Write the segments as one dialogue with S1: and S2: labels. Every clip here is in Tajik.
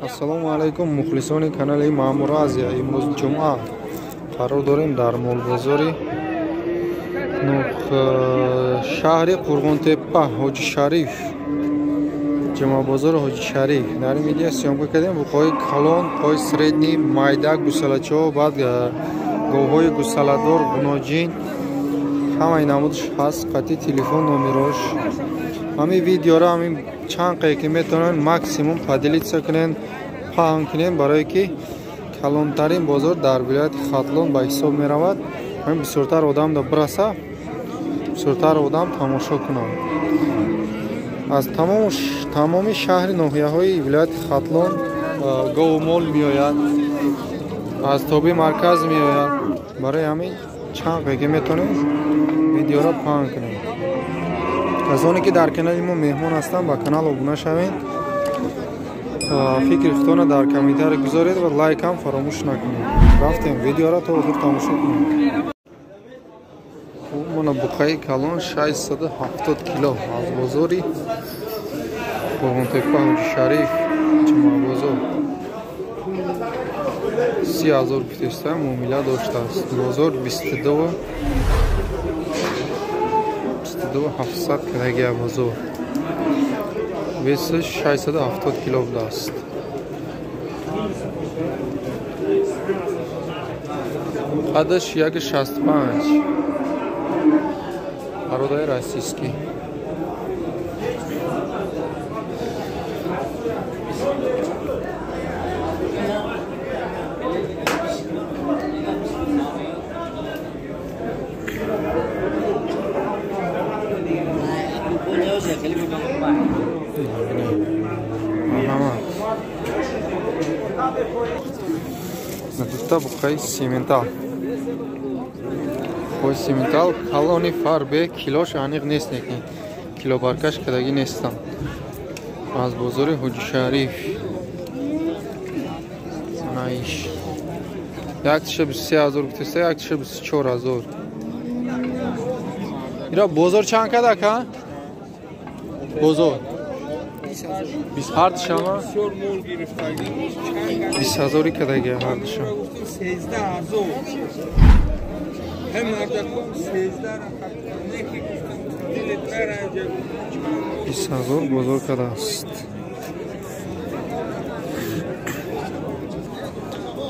S1: Ассалому алайкум мухлисони канали Маъмур Азия. Имрӯз ҷумъа қарор дорем дар молбозори шаҳри Қурғонтеппа, Ҳоҷи Шариф, ҷумъабозори Ҳоҷи Шариф. Дар ин видео съёмка кардем буқҳои калон, буқҳои средний, майда, гусалачаҳо, баъд говҳои гусаладор, гуноҷин, ҳамаи намудш ҳаст, қатъи телефон номерош. Ҳамин видеоро ҳамин чанд қае ки метавонанд максимум поделиться кунен, паҳн кунем, барое ки калонтарин бозор дар вилояти Хатлон ба ҳисоб меравад. Ҳамин бисёртар одам да бираса, бисёртар одам тамошо кунанд. Аз тамоми шаҳри ноҳияҳои вилояти Хатлон гову мол меояд, аз тобеи марказ меояд. Барои ҳамин чанд қае ки метавонем видеоро паҳн кунем. Касоне ки дар канали мо меҳмон ҳастанд, ба канал обуна шавед, фикри худтонро дар комментарий гузоред ва лайк ҳам фаромӯш накунед. Рафтем видеоро то охир тамошо кунем. Мона буқаи калон 670 кило аз бозори Қурғонтеппа, Ҳоҷи Шариф, ҷумъабозор. 30 000 гуфтеста муомила доштааст. Бозор 22 700 килограмм бозор. Весаш 670 кило будааст. Қадаш 1,65. Породаи российский. Дута буқаи симентал. Буқаи симентал калони фарбе, килош аниқ нест, лекин килобаркаш кардагӣ нестам. Аз бозори Ҳоҷи Шариф. Анаиш. Яктиша 23 000 гуфтеста, яктиша 24 000. Ира бозор чанд кад, ака? Бозор. Бист ҳардушама? 20 000-и кадаги ҳардушам.
S2: 13 000.
S1: 20 000 бозор кардааст.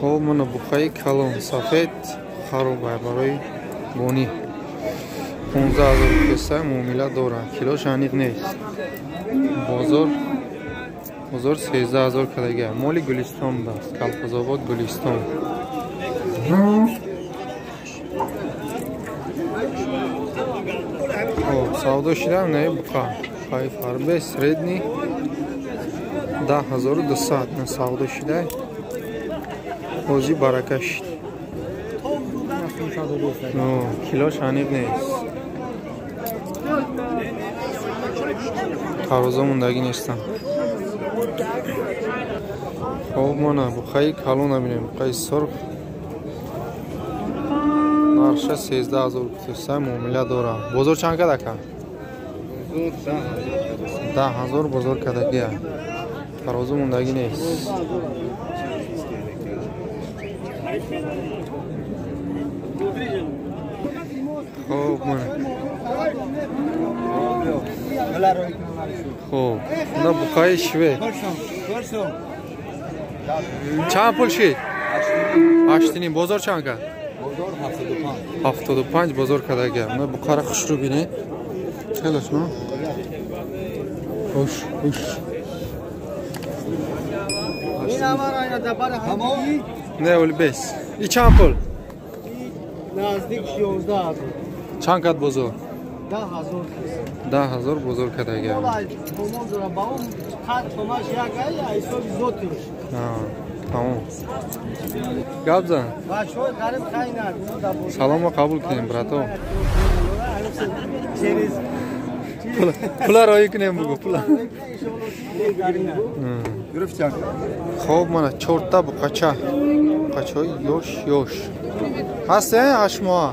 S1: Хоб, мана буқаи калон, сафед, харобай барои бонӣ. 15 000 песа муомила дорад. Килош аниқ нест. Бозор 13 000 кардага. Моли Гулистон будааст. Калхозобод, Гулистон. Хоб, савдо шидам не буқа. Буқаи фарбе средний 10 200 на савдо шида. Ҳози барака шид. Килош аниқ нест. Тароза мондагӣ нестам. Хоб, мана буқаи калона бинем, буқаи сурх. Нархша 13 000 гуфтеста, муомила дорад. Бозор чанд кад, ака? 10 000 бозор кардагия. Тарозу мондагӣ нест. Хоб, мана. Хоб, на буқаи швед. Чанд пул шид? 8,5. Бозор чанд кард? 75 бозор кардагия. На буқара хушрӯ бинед. Хелаш, но? Хуш, хуш. Не, оли бес. И чанд пул?
S2: Наздик 16 000.
S1: Чанд кард бозор?
S2: 10 000.
S1: 10 000 бозор кардагия.
S2: Қад томаш як ай ҳисоби зотиш.
S1: Тамом. Гап зан.
S2: Бачаҳои ғариб хайнад.
S1: Саломро қабул кунем, брато.
S2: Через
S1: Пула роӣ кунем, бугу, пула. Хоб, мана чорта буқача. Буқачаҳои ёш ёш. Ҳаст, 8 моҳа.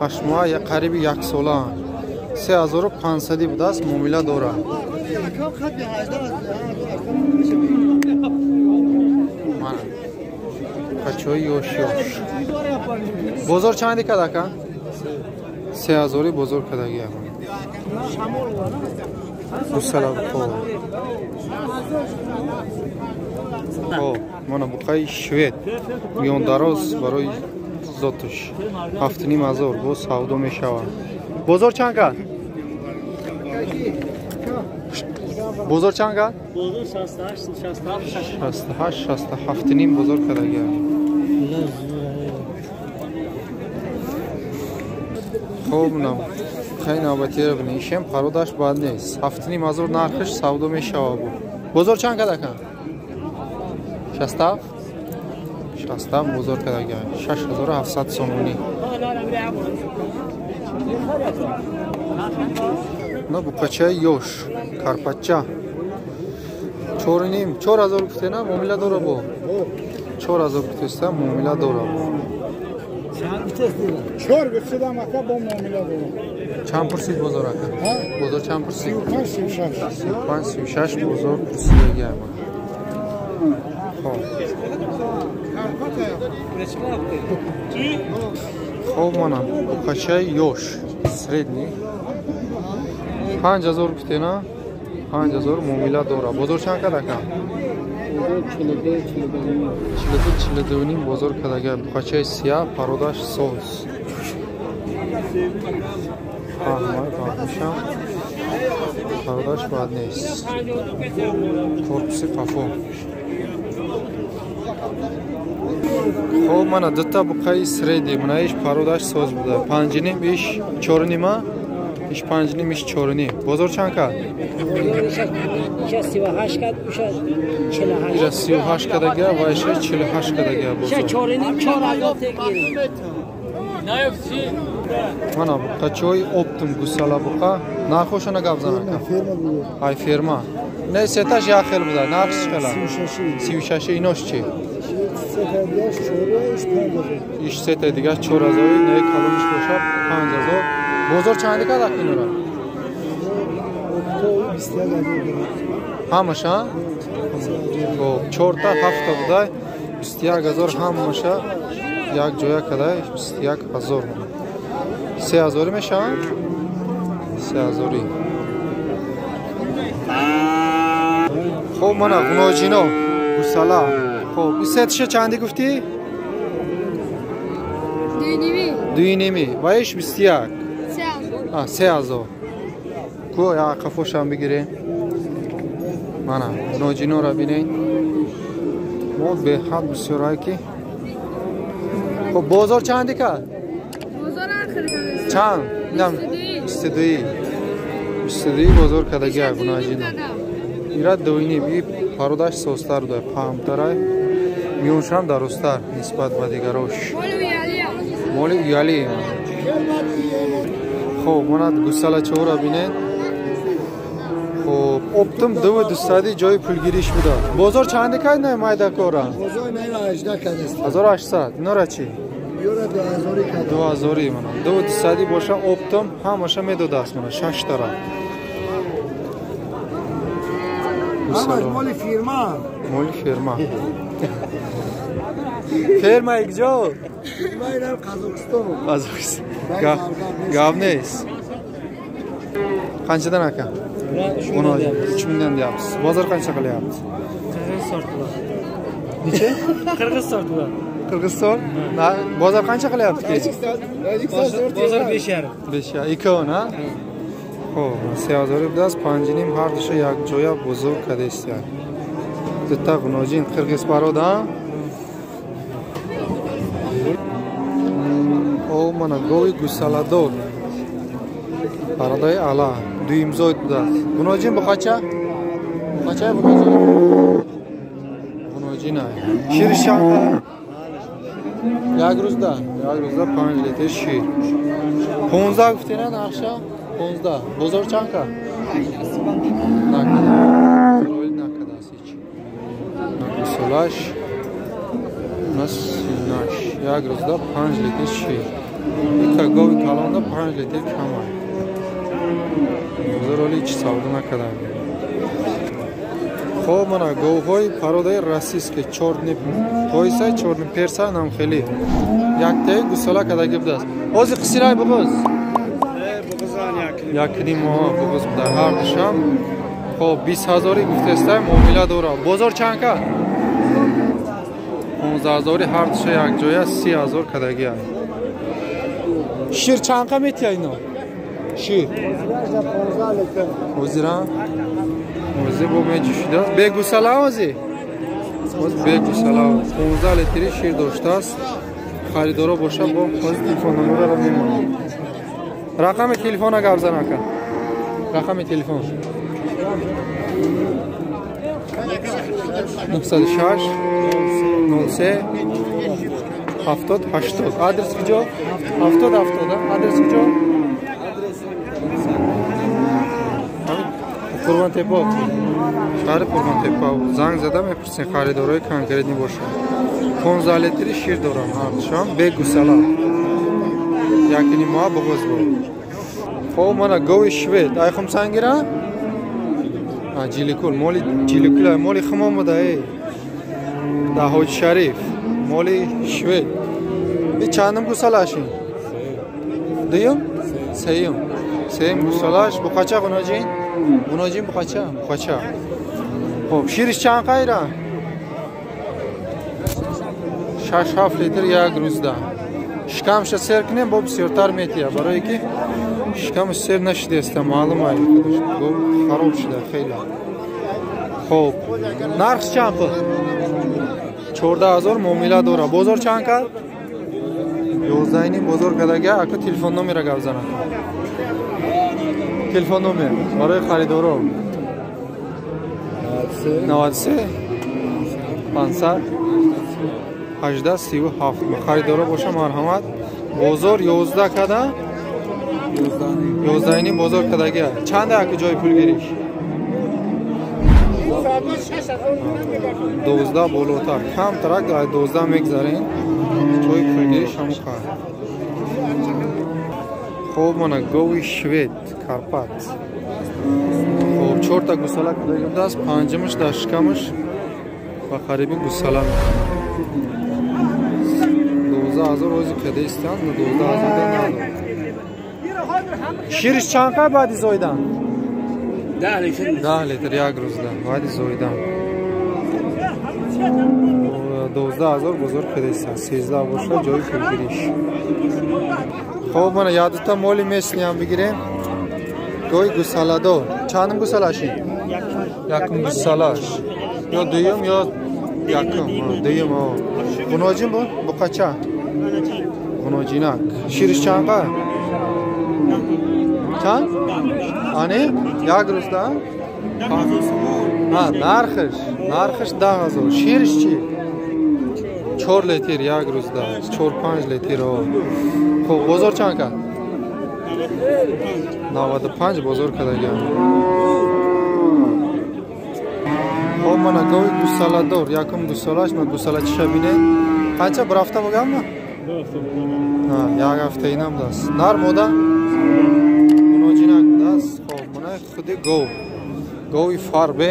S1: 8 моҳа, қариби яксола. 3500 будааст, муомила дорад.
S2: Хат 18.
S1: Буқачаҳои ёш ёш. Бозор чанди кад ака? 3000 бозор кадаги ака. Гусала буқо. Хоб, мана буқаи швед. Миёндароз барои зотш. 7500 боз савдо мешавад. Бозор чанд кад? Бозор чанд кад?
S2: Бозор 68, 67,
S1: 68, 67 ним бозор кадаги. Хоб, хай навбатиро бинишем, пародаш бад нест. 7500 нархш савдо мешавад. Бозор чанд кад ака? 67? 67 бозор кадаги. 6700 сомонӣ. На буқачаи ёш, карпача. 4.5, 4000 гуфтена, муомила дора бо. 4000 гуфтеста, муомила дора бо.
S3: 4 гуфтам ака бо муомила дора.
S1: Чанд пурсид бозор ака? Бозор чанд пурсид?
S3: 35, 36.
S1: 35, 36 бозор пурсидаги ама. Хоб. Хоб, мана буқачаи ёш, средний. 5000 гуфтена, 5000 муомила дора. Бозор чанд кад ака? 42, 42 бозор кадага. Буқачаи сия, пародаш соз. Фаҳмай, фаҳмишам. Пародаш бад нест. Корпуси қафо. Хоб, мана дута буқаи средний, мана иш пародаш соз буда. 5.5, иш 4.5, иш 5.5, иш 4.5. Бозор чанд кад?
S2: 38 кад, 48.
S1: Ира 38 кадага ва иша 48 кадага бозор.
S2: 4.5, 4000 тегир.
S1: Мана буқачои оптум гусала буқа. Нархошона гап зан ака. Ай ферма. Не сеташ як хел буда, нархш чӣ хела? 36. Инош чӣ? Иш сета дигар 4000, не калониш боша 5000. Бозор чанди кад ака инора? Ҳамаша? Хоб, 4та 7та буда, 21000 ҳамаша як ҷоя кадай 21000. 3000 мешаванд? 3000. Хоб, мана ғуноҷино, гусала. Хоб, ин сетиша чанди гуфтӣ?
S4: 2.5.
S1: 2.5. Ва иш 21. 3000. Ку як қафошам бигирем. Мана ғуноҷинора бинед. Мо беҳад бисёрае ки. Хоб, бозор чанди кад?
S4: Бозор
S1: Чанд? 22. 22 бозор кадаги ғуноҷино. Ира 2.5. И пародаш созтар буда, паҳмтарай. Миёншам дарозтар нисбат ба дигарош. Моли уяли. Хоб, мана гусалачаҳоро бинед. Хоб, оптум 2200 ҷои пулгириш буда. Бозор чанди кад на майдакора?
S3: Бозор на 18 кад аст.
S1: 1800. Инора чӣ?
S3: Юра 2000 кад.
S1: 2000 мана. 2200 боша оптум ҳамаша медодааст мана 6 тара.
S3: Ҳамаш моли фирма.
S1: Моли фирма. Ферма якҷо?
S3: Фирма инам Қазоқистон.
S1: Қазоқистон. Гап нест. Qanchadan aka? 3000dan deyapsiz. Bozor qancha qilyapti?
S2: Qirg'iz sortlar.
S1: Necha?
S2: Qirg'iz sortlar.
S1: Qirg'iz sort? Bozor qancha qilyapti?
S2: Bozor 5.5.
S1: 5.5. Ikkovini, ha? Xo'p, 3000 budaz, 5.5 har dusha як ҷоя бозор кадестия. Дута ғуноҷин қирғиз парода. О, мана гови гусаладор. Пародаи ала, дуюмзоид будааст. Ғуноҷин буқача? Буқача ғуноҷин? Ғуноҷин ай. Шириш чанд? Як рӯзда, як рӯзда 5 литр шир. 15 гуфтена нархша? 15. Бозор чанд кад? Накада. Накадааст ҳеч. Гусолаш на синаш. Як рӯзда 5 литр шир. Ика гови калонда 5 литр камай. Бозор оли ҳеч савдо накарда. Хоб мана говҳои пародаи российский чорни поиса, чорни перса нам хеле. Яктаи гусола кадаги будааст. Ҳозир қисирай буғуз? Якним моҳ буғуз буда ҳар душам. Хоб 20 ҳазори гуфтестай муомила дора. Бозор чанд кард? 15 ҳазори ҳар душа якҷоя 30 ҳазор кадаги аст. Шир чанд қа метия ино? Шир. Ҳозира? Ҳозир бо меҷӯшидааст. Бегусала ҳозир? Ҳозир бегусала. 15 литри шир доштааст. Харидоро боша бо ҳозир телефон номераро мемонем. Рақами телефона гап зан ака. Рақами телефон. 906 03 70 80. Адрес куҷо? 70 70. Адрес куҷо? Қурғонтеппа. Шаҳри Қурғонтеппа. Занг зада мепурсем харидорои конкретни бошад. 15 литри шир дорам ҳардушам бегусала. Якним моҳ буғуз буд. Хоб мана гови швед. Ай хумсангира? Жиликул, моли жиликул, моли хумом буда эй. Да Ҳоҷи Шариф, моли швед. И чандум гусалаш ин? Дуюм? Сеюм. Сеюм гусалаш. Буқача ғуноҷин? Ғуноҷин буқача? Буқача. Хоб, шириш чанд қайра? 6-7 литр як рӯзда. Шикамша сер кунем, бо бисёртар метия. Барое ки шикамаш сер нашидааста, маълум ай. Хароб шуда хеле. Хоб, нархш чанд пул? 14 000 муомила дора. Бозор чанд кард? 11,5 бозор кардага. Ака телефон номера гап занад. Телефон номер барои харидоро 93 500 18 37. Харидоро боша марҳамат. Бозор 11 када? 11,5 бозор кардага. Чанд ака ҷои пулгириш? 12 болотар. Камтарак 12 мегзарем. Ҷои пулгириш ҳамон қадр. Хоб мана гови швед Карпат. Хоб 4 та гусала кардага будааст, панҷумаш дар шикамаш ба қариби гусала мекунад. 12 000 ҳозир кадаистанд, 12 000 надорад. Шириш чанд қай баъди зоидан?
S2: 10 литр.
S1: 10 литр як рӯзда баъди зоидан. 12 000 бозор кадаистанд, 13 боша ҷои пулгириш. Хоб мана якдута моли местниам бигирем. Гои гусаладор. Чандум гусалаш ин? Якум гусалаш. Ё дуюм ё якум. Дуюм. Ғуноҷин бу? Буқача? Ғуноҷинак. Шириш чанд қа? Чанд? Ани? Як рӯзда? Нархиш. Нархиш 10 000. Шириш чӣ? 4 литр як рӯзда. 4-5 литр. Хоб, бозор чанд кард? 95 бозор кардагиам. Хоб мана гови гусаладор. Якум гусалаш, ма гусалачиша бинед. Қанча бір ҳафта буганми? Як ҳафта инам даст. Нар мода? Ғуноҷинак даст. Хоб, мана худи гов. Гови фарбе.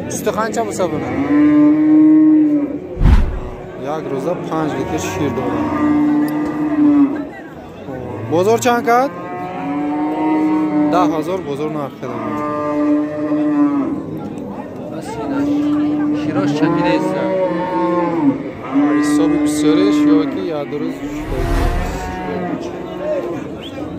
S1: Сути қанча буса буна? Як рӯза 5 литр шир дорад. Бозор чанд кард? 10 000 бозор нарх карда.
S2: Широш чакидаест.
S1: Ҳисоби бисёриш ё ки як рӯз.